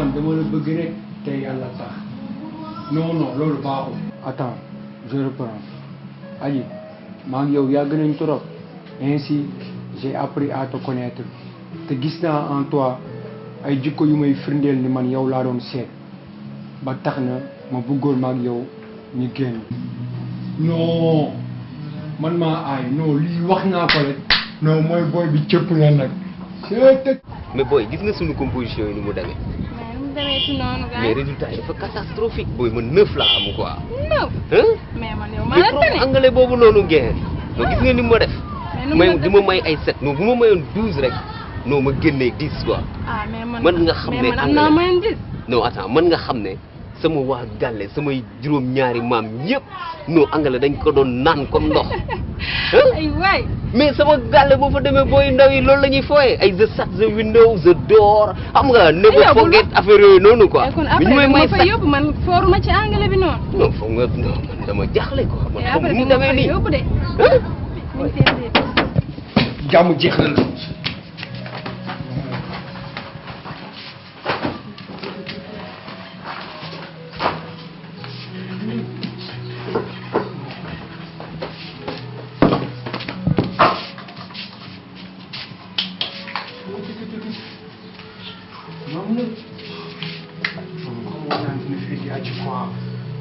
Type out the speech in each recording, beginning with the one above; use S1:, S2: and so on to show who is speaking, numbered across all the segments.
S1: man dama la bëgg rek te yàlla tax non loolu baaxul. attends je reprends Aji maa ngi yow yàgg nañ trop ainsi j'ai appris à te connaître te gis naa en toi ay jikko yu may firndeel ni man yow laa doon seet ba tax na ma bëggoon ma ak yow ñu génn. non man maa aay non lii wax naa ko rek non mooy booy bi cëpp na nag.
S2: mais booy gis nga suñu composition yi ni mu demee.
S3: mais nu mu demee ci noonu gars
S2: mais résultat yi dafa catastrophique booy man 9 laa am quoi.
S3: 9 mais man yow maa la tane
S2: anglais boobu noonu ngeen. non gis nga ni ma def. mais di ma may ay 7 non bu ma mayoon 12 rek non ma génnee 10 quoi.
S3: ah mais
S2: man nga xam ne
S3: mais man am naa mayoon 10.
S2: non attends man nga xam ne sama waa gàlle samay juróom-ñaari maam yëpp non anglais dañ ko doon naan comme ndox.
S3: ay waay.
S2: mais sama gàlle boo fa demee booy ndaw yi loolu la ñuy fooyee ay the shut the window the door xam nga never forget affaire yooyu noonu quoi.
S3: kon après ma fa yóbbu man fooruma ci anglais bi noonu.
S2: non foog nga non man dama jaaxle quoi. man
S3: après
S2: mu demee nii
S3: yóbbu de.
S1: jàmm jeex na la.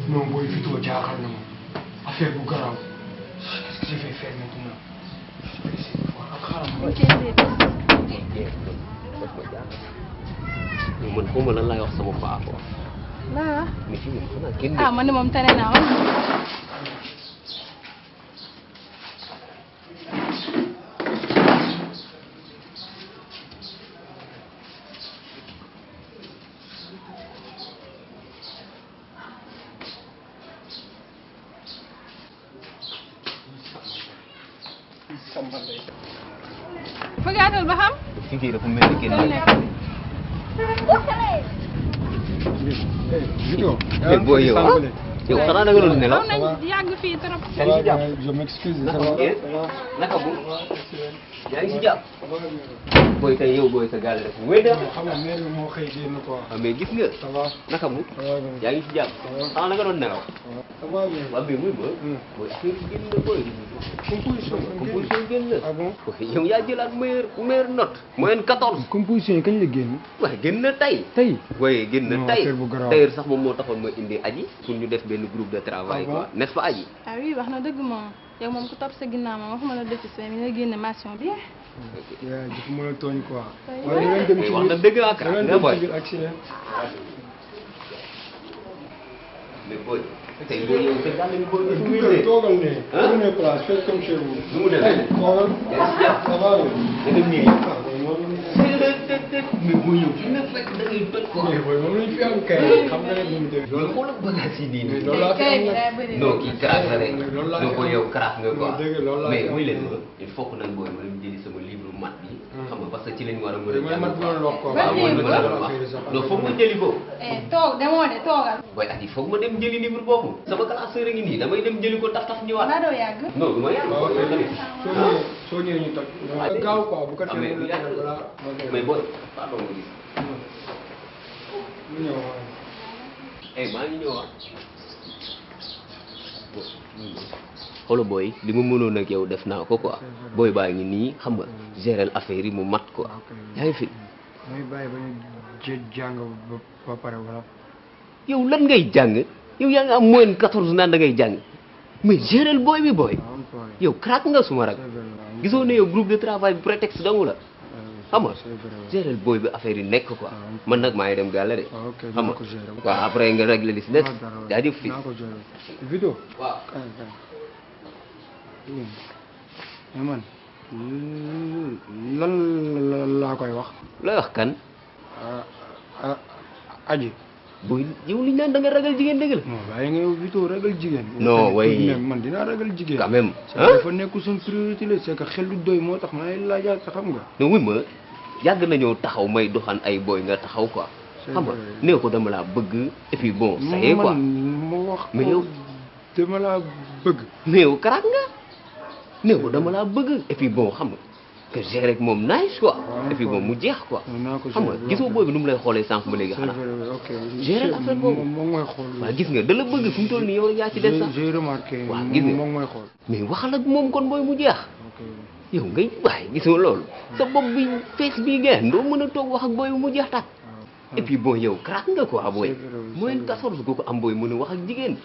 S1: non booy Vito jaaxal na ma affaire bu garaaw qu'est-ce que je vais faire maintenant.
S2: man xaw ma lan laay wax sama paa quoi.
S3: laa
S2: mais fii moom xanaa kenn
S3: ah man de moom tane naa woon. fëggaatal ba xam.
S2: fii dafa mel ni kenn
S1: Vito.
S2: booy yow yow xanaa da nga doon nelaw.
S3: nañ yàgg fii trop.
S1: ça va je m'excuse. ça va
S2: naka bu yaa ngi si jàpp. booy tey yow booy sa gaal def wéy de.
S1: xam nga mère bi moo xëy génn quoi.
S2: mais gis nga.
S1: ça va
S2: naka bu
S1: ça va bien.
S2: yaa ngi si jàpp. xanaa da nga doon nelaw.
S1: ça va bien.
S2: waaw mais muy ba. booy affaire yi génn na booy.
S1: composition
S2: génn na.
S1: ah bon.
S2: yow yaa jëlaat meilleure note. moyenne 14.
S1: composition yi kañ la génn.
S2: waaye génn na tey.
S1: tey.
S2: waaye génn na
S1: non
S2: tey.
S1: affaire bu garaaw.
S2: d'ailleurs sax moom moo taxoon ma indi aji pour ñu def benn groupe de travail quoi n'est-ce pas aji.
S3: ah oui wax na dëgg moom yow moom ku topp sa ginnaaw moom waxuma la defi mais mi nga génne mention bi.
S1: yaa dafa mën a tooñ quoi.
S3: waaye
S1: ngeen dem ci
S2: wax na dëgg ak nga boy. mais boy tey boo yow sa gàll bi booy dafa wér de.
S1: toogal ne. tourne place faites comme chez vous.
S2: nu mu demee.
S1: toogal. ça va.
S2: nga dem nii. mais boo yow fi nga fekk da ngay toj quoi.
S1: mais booy moom lañ fi am kay. xam nga rek nu mu demee.
S2: loolu xoolal bagage yi nii.
S1: loolu laa fi am nag.
S2: non kii craque la de.
S1: loolu laa fi
S2: donc
S1: am.
S2: yow craque nga quoi.
S1: dëgg loolu laa fi
S2: mais
S1: am.
S2: muy leen ma il faut que nag booy ma dem jëli sama livre mat bi. xam nga parce que ci lañ war a mën a
S1: mooy mat bi doon wax quoi.
S2: waaw mooy li ma la doon wax non foog ma jëli ko.
S3: toog demoo de toogal.
S2: booy at yi foog ma dem jëli livre boobu. sama classeur a ngi nii damay dem jëli ko taf taf ñëwaat.
S3: maa doo yàgg.
S2: non du ma yàgg.
S1: waaw
S2: booy tamit.
S1: soo ñëwee ñu toj. gaaw quoi bu ko
S2: ah mais mais booy pardon nga gis.
S1: mu ñëw waaw.
S2: maa ngi ñëwaat. xoolal booy li ma mënoon ak yow def naa ko quoi booy baa ngi nii xam nga gérer affaire yi mu mat quoi yaa ngi fi.
S1: mooy bàyyi ba ñu jàng ba pare wala.
S2: yow lan ngay jàng yow yaa ngi am moyenne 14 naan da ngay jàng mais gérer booy bi booy yow craque nga suma rak gisoo ne yow groupe de travail bi prétexte dangu la xam nga gérer booy bi affaire yi nekk quoi man nag maa ngi dem gàlle de xam nga waaw après nga régler li si des jaajëf fii.
S1: Vito.
S2: waaw.
S1: mais man lan laa koy wax.
S2: looy wax kan.
S1: aji.
S2: booy yow li ñu naan da nga ragal jigéen dëgg la.
S1: non waaye nga yow Vito ragal jigéen.
S2: non way
S1: man dinaa ragal jigéen.
S2: quand même
S1: dafa nekkul suñ priorité la c'est que xel du doy moo tax ma lay laajaat sa xam nga.
S2: non wuy ma yàgg nañoo taxaw may doxaan ay booy nga taxaw quoi. xam nga nee ko dama laa bëgg et puis bon. ça y est quoi
S1: ma wax
S2: mais yow
S1: dama laa bëgg.
S2: mais yow karaak nga nee ko dama laa bëgg et puis bon xam nga que gérer rek moom nice quoi. et puis moom mu jeex quoi.
S1: naa ko
S2: xam nga gisoo booy bi nu mu lay xoolee sànq ba léegi xanaa.
S1: ok
S2: gérer affaire boobu
S1: moom mooy xool.
S2: waaw gis nga da la bëgg fu mu toll nii yow yaa ci des sax.
S1: j'ai remarqué.
S2: waaw gis nga
S1: moom mooy xool.
S2: mais waxal ak moom kon booy mu jeex.
S1: ok
S2: yow ngay waaye gisoo loolu. sa bopp bi fees bii ngeen doo mën a toog wax ak booy mu jeex tàkk. et puis bon yow craque nga quoi booy. mooy 14 ko ko am booy mën a wax ak jigéen.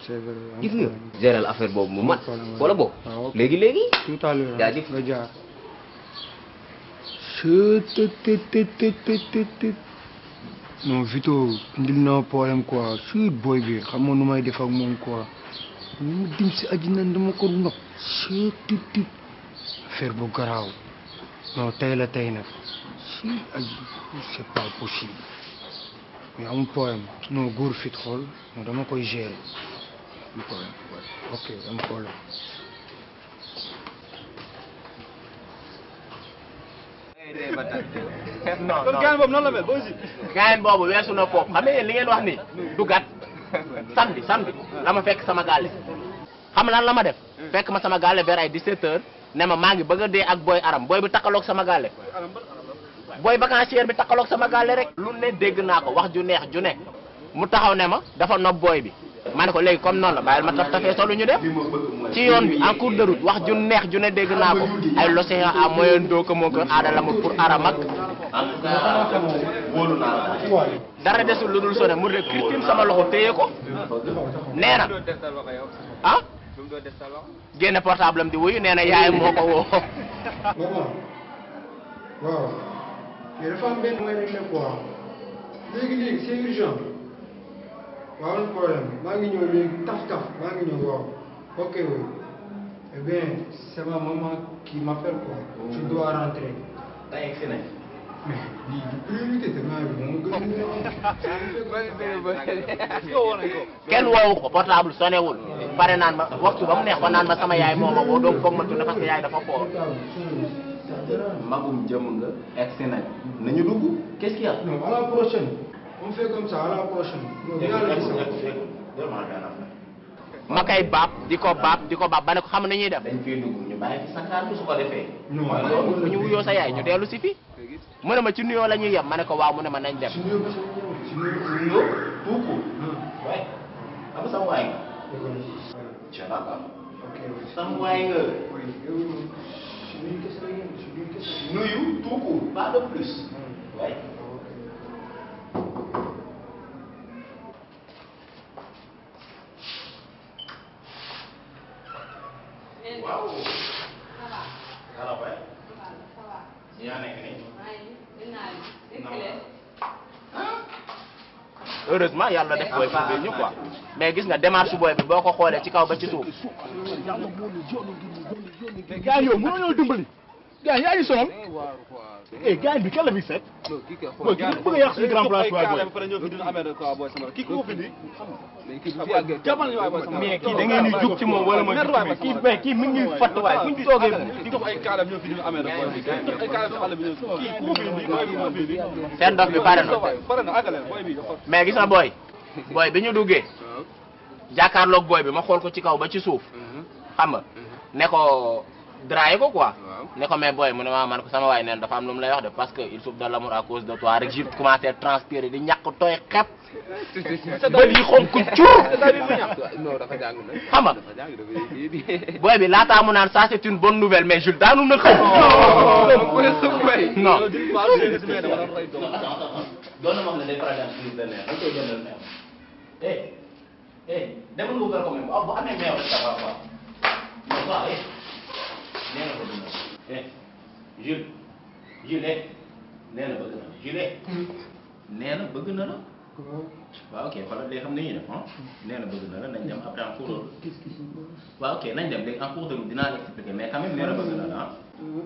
S2: gis nga gérer affaire boobu mu mat. wala boobu léegi.
S1: tout à l'heure
S2: yaa jëf
S1: nga jaar. non Vito ndil na problème quoi suite booy bi xam nga nu may def ak moom quoi mu dim si aji nan dama ko nopp tit affaire bu garaaw non tey la tey nag si aji c'est pas possible mais amul problème non góor fit xool non dama koy gérer amul problème ok amul problème.
S4: non kon gaañ boobu noonu la mel boo si. gaañ boobu weesu na foofu xam nga li ngeen wax ni du gàtt samedi la ma fekk sama gaale xam lan la ma def fekk ma sama gaale vers ay 17h ne ma maa ngi bëgg a dee ak booy aram booy bi takkaloog sama gaale booy vacancière bi takkaloog sama gaale rek lu ne dégg naa ko wax ju neex ju ne mu taxaw ne ma dafa nopp booy bi ma ne ko léegi comme noonu la bàyyil ma taf tafee solu ñu dem ci yoon bi en cours de route wax ju neex ju ne dégg naa ko ay l'océan à moyen d'eau que moo ko aadala ma pour aram ak wóolu naa la dara desul lu dul sone mu de kirtim sama loxo téye ko nee na ah génne portable am di wuyu nee na yaay moo ko woo
S1: waaw mais dafa am benn mooy rek ne quoi léegi c'est urgent waaw amul problème maa ngi ñëw léegi taf maa ngi ñëw waaw ok oui eh bien c'est ma maman qui m'appelle quoi je dois rentrer.
S4: day egsi nañ
S1: mais lii du priorité te maa ngi moom
S4: kenn woowu ko portable sonewul pare naan ma waxtu ba mu neex ba naan ma sama yaay moo ma woo donc foog ma tourné parce que yaay dafa fort magum jëm nga egsi nañ nañu dugg qu'est-ce qu'il y a
S1: non à la prochaine on fait comme ça à la prochaine.
S4: ma kay baab di ko baab ba ne ko xam na ñuy def.
S2: dañ fiy dugg ñu bàyyi fi sakkaar bi su ko defee.
S4: bu ñu wuyoo sa yaay ñu dellu si fi. mu ne ma ci nuyoo la ñuy yem ma ne ko waaw mu ne ma nañ dem.
S2: nuyoo tuuku. waay am sama waay nga. sama waay nga. nuyu tuuku pas de plus. waay. waaw. ça va waay. yaa nekk nii.
S4: heureusement yàlla def booy bi ñu quoi mais gis nga démarche booy bi boo ko xoolee ci kaw ba ci suuf.
S5: mais gars yow mënoo ñoo dimbali gars yaa ngi sonal gars bi kan la fi seet booy ki bëgg a yàq suñu grand place waay
S4: mais kii da ngeen di jug ci moom wala ma kii mi ngi fatt waay buñ toogee di ko ay kaalam ñoo fi ñu amee seen dof bi pare na mais gis na booy bi ñu duggee jàkkaarloog booy bi ma xool ko ci kaw ba ci suuf xam nga ne ko draye ko quoi ne ko mais booy mu ne ma man ko sama waay neen dafa am lu mu lay wax de parce que il souffre de l'amour à cause de toi rek j'ai commencé à transpirer di ñàkk tooy xepp bët yi xonk cuur xam nga booy bi laataa mu naan ça c'est une bonne nouvelle mais Jules daanu na xëy non
S2: doon na wax ne day faral di am crise de nerf dañ koy jëndal meew demal nga wutal ko meew bu amee meew rek ça va quoi mais quoi nee na bëgg na Jules nee na bëgg na Jules nee na bëgg na la waaw ok xoolal léegi xam nañuy def nee na bëgg na la nañ dem après en cours waaw ok nañ dem léegi en cours de route dinaa la expliquer mais quand même nee na bëgg na la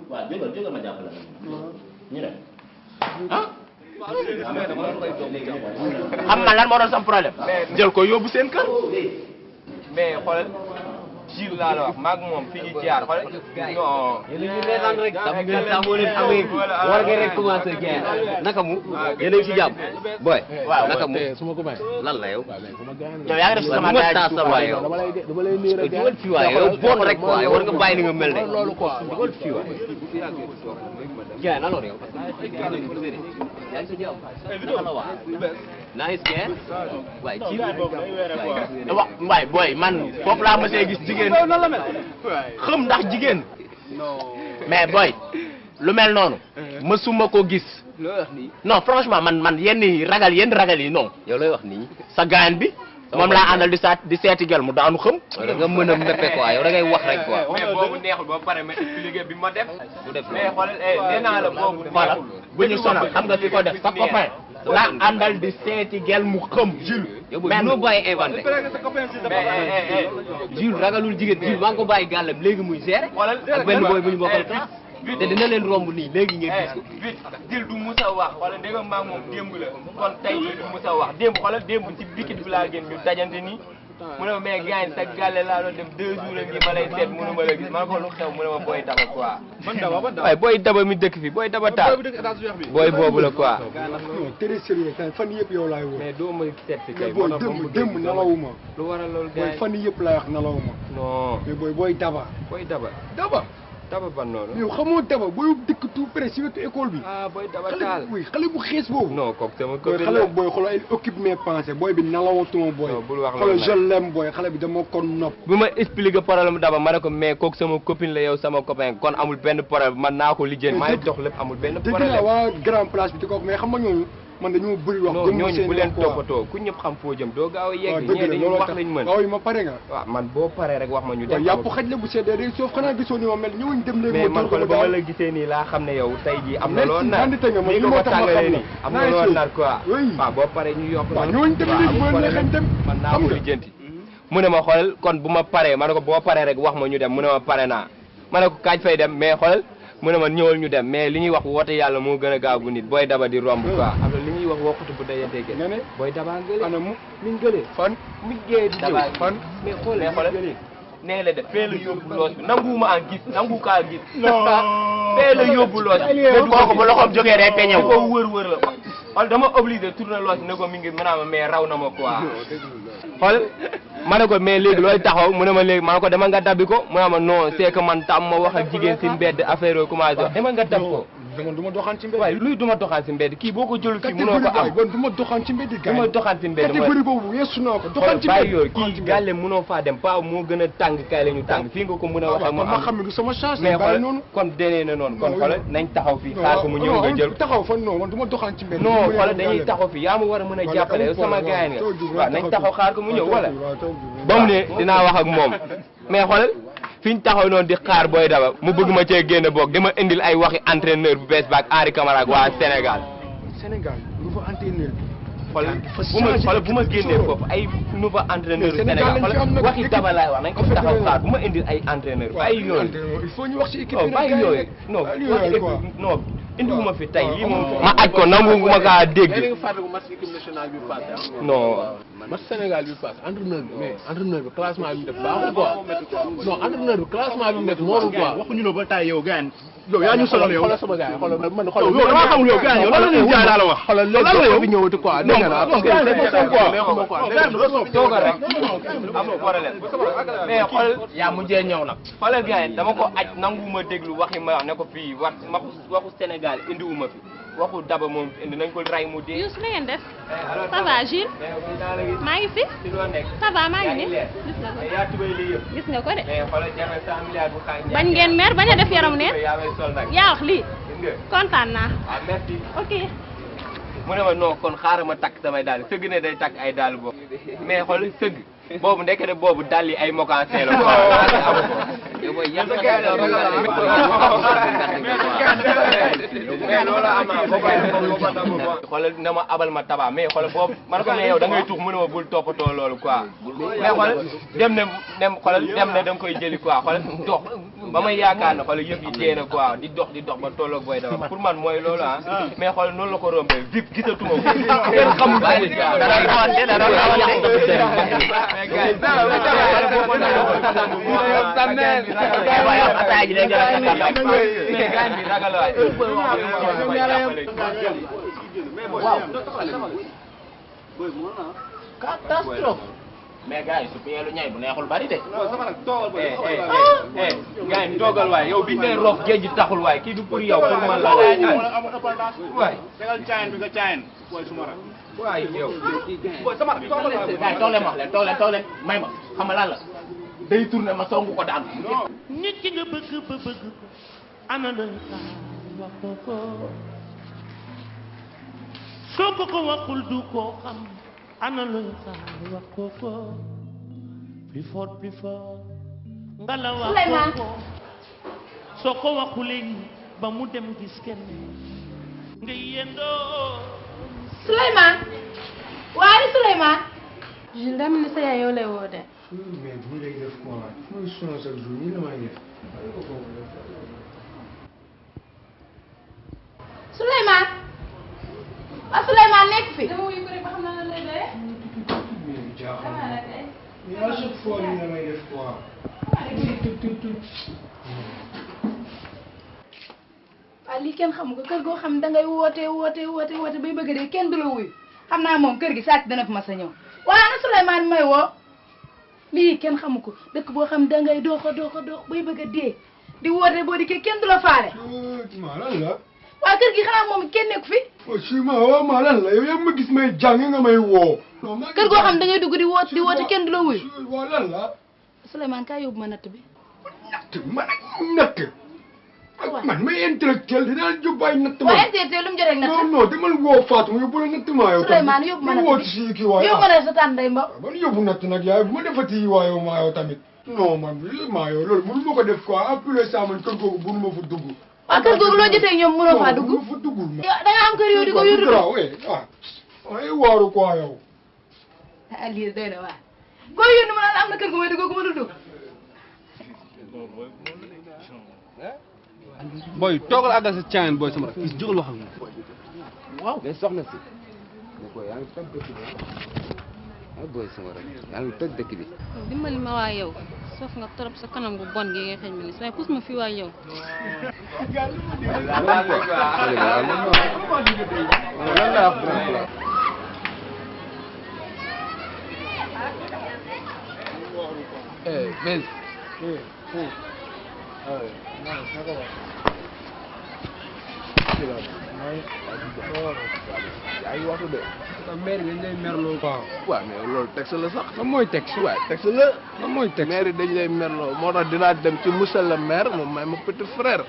S2: waaw jógal ma jàppale la ñu dem
S4: xam nga lan moo doon sam problème jël ko yóbbu seen kër
S6: mais xoolal Gilles laa la wax maag moom fi ñu jaar xool non
S2: yéen ñu reetaan rek tam ngeen sax moo leen amee war ngeen rek commencé gain naka mu yéen a ngi ci jàmm boy
S4: waaw
S2: naka mu
S5: suma ko may
S2: lan la yow
S4: yow yaa ngi def sama
S2: ma
S4: gars
S2: taa sa waay yow
S5: dama lay nuyu rek
S2: dugal fii waay yow bon rek waay war nga bàyyi ni nga mel de
S5: loolu quoi
S2: dugal fii waay gain alors yow parce que yaa ngi ci jàmm naka la wax nice gain waay ci
S4: wa waay booy man foofu laa mësee gis jigéen xëm ndax jigéen mais booy lu mel noonu mësuma ko gis non franchement man yenn ragal yi non
S2: yow lay wax nii
S4: sa gaayan bi moom laa àndal di seeti gel mu daanu xëm
S2: da nga mën a mbeppe quoi yow da ngay wax rek quoi
S6: mais boobu neexul ba pare ma expliqué bi ma def
S2: du def
S6: mais xoolal nee naa la boobu
S4: voilà bu ñu sonal xam nga ki ko def sa copain laa àndal di seeti gel mu xëm Jules
S2: yow booy mënoo bàyyi inventé
S6: mais
S2: Jules ragalul jigéen Jules maa ngi ko bàyyi gàllam léegi muy gérer ak benn booy bu ñu bokkal te dina leen romb nii léegi ngeen gis ko
S6: vite Gilles du Moussa wax xoolal dégg nga maag moom démb la kon tey jii du Moussa wax démb xoolal démb ci bikit bi laa génn ñu dajante nii mu ne ma mais gars yi sa gàlle laa doon dem 2 jours ak nii ma lay seet mënu ma la gis ma ne ko lu xew mu ne ma booy daba quoi waaye booy daba mi dëkk fi booy daba taal booy boobu la quoi
S1: non très sérieux kay fan yëpp yow laay woo.
S6: mais doo ma seet si kay
S1: booy démb nalawuma.
S6: lu waral loolu
S1: booy
S6: gars yi
S1: fan yëpp laay wax nalawuma.
S6: non
S1: mais booy daba.
S6: booy daba
S1: daba.
S6: daba ban noonu
S1: yow xamoo daba booy dëkk tout près si wetu école bi.
S6: ah booy daba taal
S1: xale bu xees boobu.
S6: non kooku sama
S1: booy
S6: copine
S1: xale
S6: la
S1: booy xoolal il occupe mes pensées booy bi nalawatuma booy.
S6: non bul wax
S1: xoolal
S6: loolu
S1: je l'aime booy xale bi dama ko nopp.
S6: bu ma expliqué problème daba ma ne ko mais kooku sama copine la yow sama copain kon amul benn problème man naa ko lijjeen maa ngi dox lépp amul benn
S1: dégg naa
S6: problème
S1: waa grand place bi di ko wax mais xam nga ñooñu man dañoo bëri wax.
S6: non
S1: gëm ma
S6: ñooñu
S1: seen
S6: bu leen
S1: wax quoi.
S6: toppatoo ku ñëpp xam foo jëm doo gaaw a
S1: waaw
S6: yegg
S1: dëgg
S6: ñee
S1: la
S6: dañu
S1: looloo
S6: wax
S1: tax
S6: lañ mën
S1: waaw yi ma pare nga.
S6: waaw man boo paree rek wax ma ñu
S1: waaw
S6: dem
S1: yàpp xaj la bu seddee day soof xanaa gisoo ni ma mel ñëwuñ dem léegi
S6: mais man
S1: ko
S6: xool ba ma la gisee nii laa xam ne yow tey jii am na
S1: Merci,
S6: loo nar
S1: nandite nga ma,
S6: nii
S1: li
S6: nga
S1: moo
S6: ko
S1: tax ma
S6: tàngalee
S1: xam la.
S6: nii am na
S1: Nice
S6: loo
S1: chose.
S6: nar quoi
S1: Oui.
S6: waaw boo paree ñu yokk
S1: waaw ñooñu dem léegi boo neexee dem
S6: man naa
S1: xam
S6: ko
S1: nga.
S6: lijjanti mu ne ma xool kon bu ma paree ma ne ko boo paree rek wax ma ñu dem mu ne ma pare naa ma ne ko kaaj fay dem mais xool mu ne ma ñëwal ñu dem mais li ñuy wax woote yàlla moo gën a gaaw bu nit booy daba di romb quoi am na li ñuy wax waxutu bu dayantee
S1: nga ne
S6: booy daba ngële
S1: ana mu
S6: mi ngële
S1: fan
S6: mi ngee di
S2: Daba
S6: ñëw fan mais xoolal nee la def fee la yóbbu loos bi nanguwuma a gis nangu kaa gis fee la yóbbu loos bi
S4: kooku bu loxoom jógee day peñew
S6: ko wër la xool dama obligé tourner loos bi ne ko mi ngi mën a ma mais raw na ma quoi xool ma ne ko mais léegi looy taxaw mu ne ma léegi ma ne ko dama nga dabbi ko mu ne ma non c'est que man tam ma wax ak jigéen si mbedd affaire yooyu commencé wax dama nga dab ko
S1: man du ma doxaan ci mbedd.
S6: waaye luy duma doxaan si mbedd kii boo ko jëlu fii mënoo ko am
S1: man du ma doxaan ci mbedd
S6: du
S1: gars
S6: ma
S1: yi.
S6: doxaan si mbedd
S1: catégorie boobu weesu naa ko doxaan ci
S6: bàyyi
S1: mbedd.
S6: yooyu kii gàlle mënoo faa dem paa moo gën a tàng kaay la ñu tàng fii nga ko mën a waxee mu
S1: ma
S6: am
S1: xam ne du sama chance
S6: mais
S1: la bàyyi
S6: xoolal
S1: noonu.
S6: kon denee na noonu kon
S1: Non,
S6: xoolal nañ taxaw fii xaar ko mu ñëw nga jël
S1: taxaw fan non man du ma doxaan ci mbedd.
S6: non xoolal dañuy taxaw fii yaa ma war a mën a
S1: Wala
S6: jàppale yow
S1: amul
S6: sama
S1: problème,
S6: gaay nga
S1: waaw, taw
S6: waaw nañ taxaw xaar ko mu ñëw wala
S1: waaw, taw bi.
S6: ba mu ne dinaa wax ak moom mais xoolal fi ñu taxaw noonu di xaar booy daba mu bëgg ma cee génn boog dama indil ay waxi entraîneur bu bees baak Henri Camara ak waa Sénégal
S1: Sénégal nouveau entraîneur.
S6: xoolal bu ma génnee foofu ay nouveau entraîneur du Sénégal xoolal waxi daba laay wax nañ ko taxaw xaar bu ma indil ay entraîneur bàyyi yooyu
S1: il faut ñu wax ci équipe
S6: oh
S1: bi nag
S6: bàyyi
S1: gars yi
S6: yooyu
S1: rek.
S6: non
S1: Bàyyi
S6: waxi
S1: yooyu quoi.
S6: non indiwuma fi tey lii moom ma aj ko nangu ma kaa dégg
S5: fàttaliku match équipe nationale bi passé
S6: non
S5: match Sénégal bi passé entraîneur bi mais entraîneur bi classement bi mu def baaxul quoi non entraîneur bi classement bi mu def moomul quoi
S7: waxuñu la ba tay yow gars yow yaa ñu sonal yow
S5: xoolal sama gars yi xoolal man
S7: yow dama xamul yow gars yow lan la ñuy jaay laa la wax
S5: xoolal
S7: lan la yow
S5: léegi bi ñëwati quoi dégg nga na parce que neexuma quoi
S6: toogal rek amul problème mais xool
S4: yaa mujjee ñëw nag
S6: xoolal gars yi dama ko aj nanguwuma déglu waxi ma wax ne ko fii waxu Sénégal indiwuma fi waxu daba moom indi nañ ko ray mu dee
S3: Youssou na ngeen def ça va Jules maa ngi fi
S6: ci loo nekk
S3: ça va maa ngi
S6: yaa
S3: nii
S6: leer
S3: gis nga ko
S6: yaa tubay li yëpp
S3: gis nga ko de
S6: mais xoolal jafe 100 milliards bu xaaj
S3: bañ ngeen mer bañ a def yaram neen
S6: yaa may sol nag
S3: yaa wax lii
S6: gis nga
S3: kontaan naa
S6: ah merci
S3: ok
S6: mu ne ma non kon xaaral ma takk samay dàll sëgg ne day takk ay dàll boobu mais xool sëgg boobu ndekete boobu dàll yi ay mokancé la quoi yow booy yàq mais loolu ama xoolal na ma abal ma taba mais xoolal boobu man ko ne yow da ngay tux mu ne ma bul toppatoo loolu quoi mais xoolal dem ne xoolal dem ne da nga koy jëli quoi xoolal dox ba may yaakaar ne xoolal yëf yi téye na quoi di dox ba tolloog booy dama pour man mooy loolu ah mais xoolal noonu la ko rombee vip gisatuma ko kenn xamul bàyyi dara rawante mais gars yi ragal
S4: waaw catastrophe mais gars yi su peelu ñay bu neexul bari de
S6: gars yi toogal waay yow bi ngay roof géej gi taxul waay kii du pour yow pour man la waay
S7: tegal caayin bi nga caayin booy suma rak
S6: waay yow
S4: gars yi toog leen wax leen toog leen may ma xam nga lan la day tourné ma songu ko daan
S8: nit ki nga bëgg ba bëgg ana la wax ko soo ko waxul du ko xam ana la wax ko plus fort nga la wax ko soo ko waxulee ba mu dem gis kenn nga yendoo
S3: Souleymane waaye Souleymane Jules daa mel ni sa yaay yow lay woo de
S1: mais bu lay def quoi mooy sonn chaque jour nii la may def
S3: Souleymane waaw Souleymane nekk fi dama wuyu ko rek ba xam naa la lay doyee
S1: mais jaaxal na mais à chaque fois nii la may def quoi
S3: waaw lii kenn xamu ko kër goo xam dangay woote bay bëgg de kenn du la wuyu xam naa moom kër gi sàcc dana fi ma sa ñëw waaye ana Souleymane may woo lii kenn xamu ko dëkk boo xam dangay dox bay bëgg a dee di woote boo dikkee kenn du la faale
S1: maa lan la
S3: waaw kër gi xanaa moom kenn nekku fi
S1: si maa lan la yow yaa ma gis may jàng nga may woo
S3: kër goo xam dangay dugg di woote kenn du la wuyu
S1: waa lan la
S3: Souleymane kaa yóbbu ma natt bi
S1: natt man may intellectuel dinaa jóg ay natt ma
S3: waaye intellectuel lu mu jotee natt
S1: non demal woo Fatou yóbbu la natt ma yow
S3: Souleymane yóbbu ma natt
S1: woo si kii waaye
S3: yóbbu ma natt sa tànn day mbaw
S1: man yóbbu natt nag yaay bu ma defati yi waaye maa yow tamit non man maa yow loolu mënu ma ko def quoi en plus ça man kër googu mënu ma fa dugg
S3: waaw kër googu loo jotee ñoom mënoo faa dugg
S1: fa duggul ma
S3: da nga am kër yow di ko yóotu
S1: ay waaru quoi yow
S3: lii doy na waar koo yónni ma naan am na kër gu may dugg gu ma dul dugg
S9: boy toogal àggal sa caayan boy sama fils jógal wax ak moom
S2: waaw mais soxna si ne ko yaa ngi toj dëkk bi ah boy sama rek yaa ngi toj dëkk bi
S10: dimbali ma waa yow soof nga torop sa kanam gu bon gi nga xëy mi ni waaye pousse ma fi waa yow
S2: ay waxtu de
S1: maire dañ lay merloo quoi
S2: waaw mais loolu texte la sax
S1: lan mooy texte
S2: waaw texte la
S1: lan mooy texte
S2: maire yi dañ lay merloo moo tax dinaa dem ci monsieur le maire moom may ma petit frère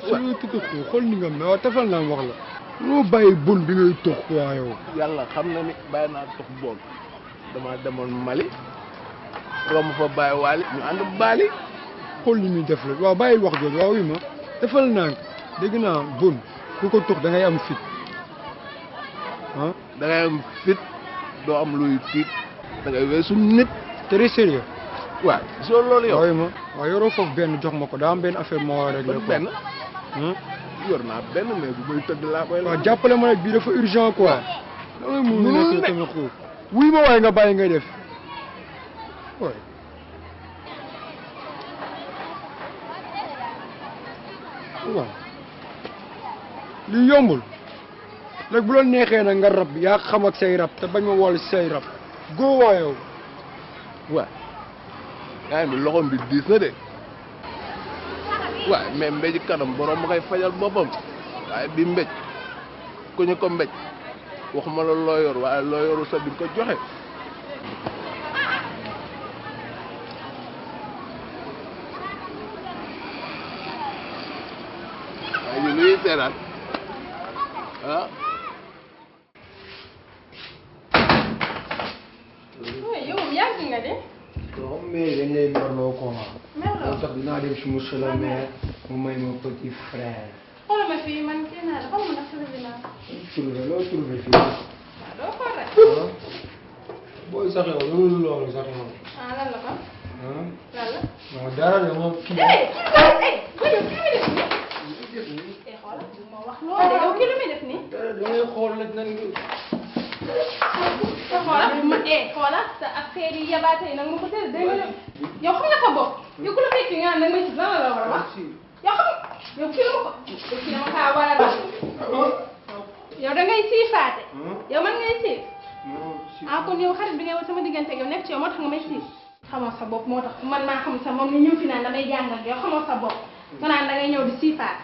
S1: suñu tudd ko xool ni nga mais waaw tafal naa wax la noo bàyyi bon bi ngay tox quoi yow
S2: yàlla xam na ni bàyyi naa tox boon dama demoon Mali romb fa bàyyi waali ñu ànd baali
S1: xool li muy def la waaw bàyyi wax jooju waaw wi ma defal naa dégg naa bon ku ko tox da ngay am fit ah
S2: da ngay am fit doo am luy tiit da ngay weesu nit
S1: très sérieux
S2: waaw soo loolu yow
S1: waaw ma waaw yoroo foofu benn jox ma ko daa am benn affaire moo war a régler
S2: benn yor naa benn mais bu may tëdd laa koy
S1: waaw jàppale ma nag bii dafa urgent quoi dangay mu nekk tamit xuuf wuy ma waaye nga bàyyi ngay def waay waaw li yombul léegi bu la neexee nag nga rab yaa xam ak say rab te bañ ma wol say rab góo waa yow
S2: waaw yaa ngi loxoom bi diis na de waaw mais mbéj kanam borom ma koy fajal boppam waaye bi mbéj ku ñu ko mbéj waxuma la loo yor waaye loo yoru sa di ko joxe waaye ñu nuy seetaan ah
S3: yow moom yàgg nga de
S1: non mais dañ lay merloo quoi
S3: merloo
S1: moo tax dinaa dem si monsieur le maire mu may ma petit frère
S3: xoolal ma fii man kii naa la xoolal ma ndax trouvé naa
S1: loo trouvé fii
S3: waaw doo xool rek
S1: booy sax yow loolu sax yow
S3: lan la ko
S1: ah
S3: lan la
S1: non dara la moom kii
S3: kii wax loolu de yow kii lu muy def nii.
S1: da ngay xool nag nan
S3: xoolal ma xoolal sa affaire yi yabaate yi nag ma ko teel dégg nga yow xam nga sa bopp yow ku la fekk nga nag ma ci lan la war a wax yow xam yow kii la ma ko yow kii dama kaa war a wax yow da ngay siifaate yow man ngay siif kon yow xarit bi ngay wax sama diggante yow nekk ci yow moo tax nga may siif xamoo sa bopp moo tax man maa xam sa moom ni ñëw fi naan damay jàngal yow xamoo sa bopp nga naan da ngay ñëw di siifaat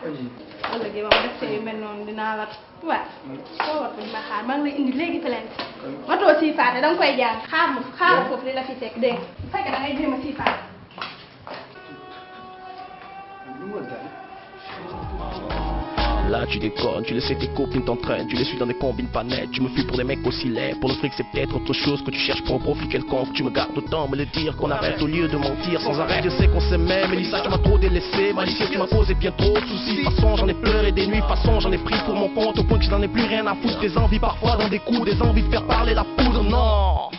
S3: walla gi ba ma def yu mel noonu dinaa la waaw soo war ko di ma xaar maa ngi lay indi léegi plainte matoo siifaate da nga koy jàng xaar foofu li la fi teg dégg nga bu fekkee da ngay jéem a siifaate
S11: Là tu déconnes, tu laisses tes copines t'entraînent, tu les suis dans des combines pas nettes, tu me fuis pour des mecs aussi laids, pour le fric c'est peut-être autre chose que tu cherches pour un profit quelconque, tu me gardes autant me le dire qu'on arrête au lieu de mentir sans arrêt, je sais qu'on s'aimait, mais Lisa tu m'as trop délaissé, malicieuse tu m'as causé bien trop de soucis, façon j'en ai pleuré des nuits, façon j'en ai pris pour mon compte, au point que je n'en ai plus rien à foutre, des envies parfois dans des coups, des envies de faire parler la poudre, non.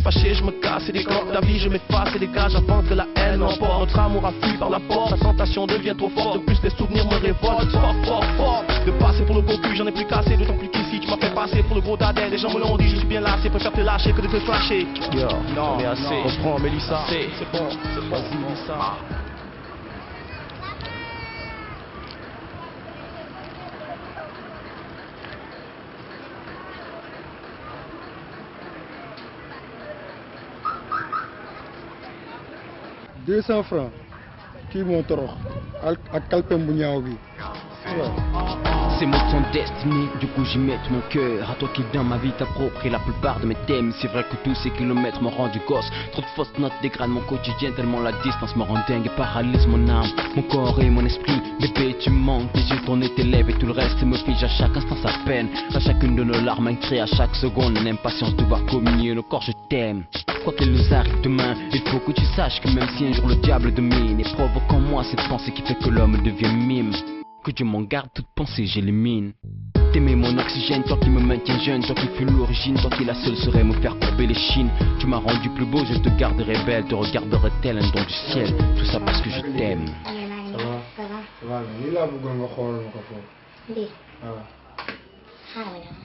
S11: Fâché, je me casse et des corps de la vie, je m'efface et dégage avant que la haine emporte. Notre amour a fui par la porte, la tentation devient trop forte. De plus, les souvenirs me révoltent. Fort. De passer pour le beau cul, j'en ai plus cassé. D'autant plus qu'ici, tu m'as fait passer pour le gros dadais. Les gens me l'ont dit, je suis bien lassé. Préfère te lâcher que de te flasher. Yo, non, mais assez. Reprends, Mélissa. C'est bon, vas-y, Mélissa.
S1: $200 kii moo torox ak kalpem bu ñaaw bi.
S11: Ces mots sont destinés, du coup j'y mets mon cœur. À toi qui dans ma vie t'approprie la plupart de mes thèmes. C'est vrai que tous ces kilomètres m'ont rendu gosse. Trop de fausses notes dégradent mon quotidien, tellement la distance me rend dingue et paralyse mon âme, mon corps et mon esprit. Bébé tu me manques, tes yeux tournent tes lèvres et tout le reste me fige à chaque instant sa peine. À chacune de nos larmes, un cri à chaque seconde, une impatience de voir communier nos corps, je t'aime. Quoi qu'il nous arrive demain, il faut que tu saches que même si un jour le diable domine, et provoque en moi cette pensée qui fait que l'homme devient mime. Que Dieu m'en garde, toute pensée j'élimine. T'aimer mon oxygène, toi qui me maintiens jeune, toi qui fus l'origine, toi qui la seule saurait me faire courber les chines. Tu m'as rendu plus beau, je te garderai belle, te regarderai tel un don du ciel. Tout ça parce que je t'aime.
S1: ça va lii laa bëggoon nga xoolal ma ko foofu.
S12: lii.
S1: waaw.
S12: xaaral ma dem.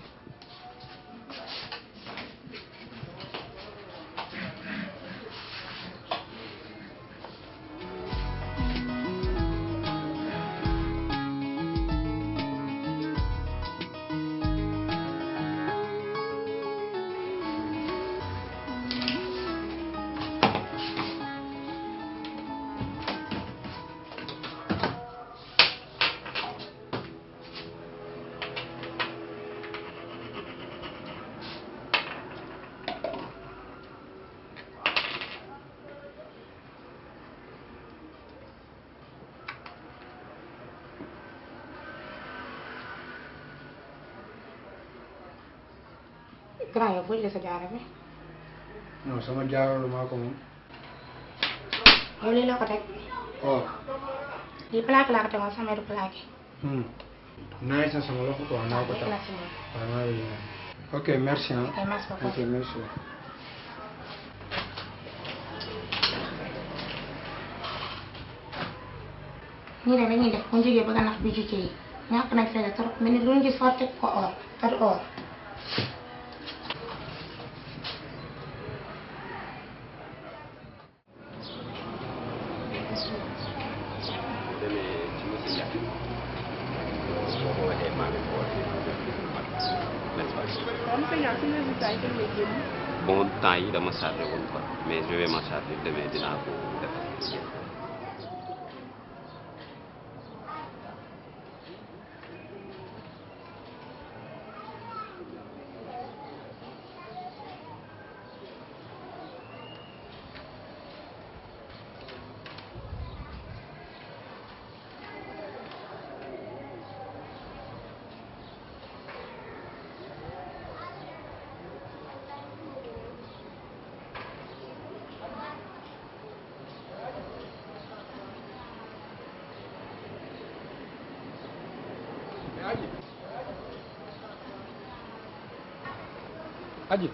S12: grand yow foo jëlee sa jaaro bi.
S1: non sama jaaro la maa ko moom.
S12: yow lii la ko teg.
S1: waaw.
S12: lii plaque laa ko tegoon sama du plaque.
S1: naaj sa sama loxo quoi naa ko tax. waaw maa ngi ok merci hein.
S12: ok merci beaucoup.
S1: ok merci.
S12: nii de dañuy def bu ñu jógee bëgg a nax bi ci yi ñàkk nañ fay trop mais nit lu ñu gis fort teg ko or te du or.
S2: Bon temps yi dama chargé woon quoi mais je vais m'en charger demain dinaa ko def.
S1: Aji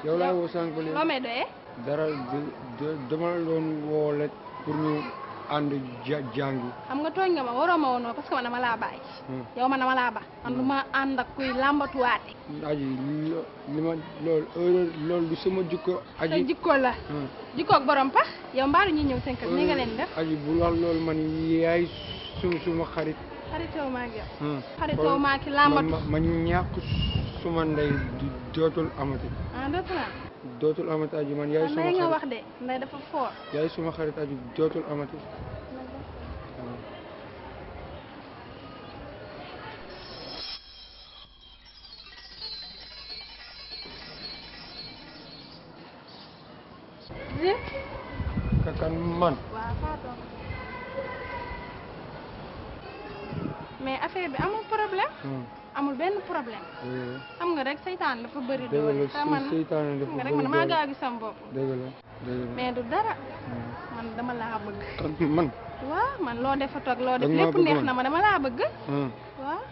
S1: yow laay woo sànq ba léegi.
S3: loo may doyee.
S1: dara dama la doon woo rek pour ñu ànd jàngi.
S10: xam nga tooñ nga ma waroo ma woon parce que man dama laa bàyyi. yow man dama laa ba man du ma ànd ak kuy làmbatuwaate.
S1: aji li ma loolu du sama jikko. aji
S10: sa jikko la. jikkoog borom pax yow mbaaru ñuy ñëw seen kër ni nga leen def.
S1: aji bu wax loolu man yaay suma xarit.
S10: xaritoo maa ngi yow. xaritoo maa ki làmbatu.
S1: ma ñàkk suma ndey dootul amati.
S10: dootul am.
S1: dootul amati aji man yaay suma xarit
S10: nga wax de ndey dafa fort.
S1: yaay suma xarit aji dootul amati. kan man.
S10: waaw Fatou. mais affaire bi amul problème. amul benn problème. xam nga rek seytaan dafa bëri doole.
S1: seytaan dafa
S10: xam nga rek man damaa gaaw gis sama bopp.
S1: dëgg la
S10: mais du dara. man dama laa bëgg.
S1: kan man.
S10: waaw man loo defa toog loo def lépp neex na ma dama laa bëgg. waaw.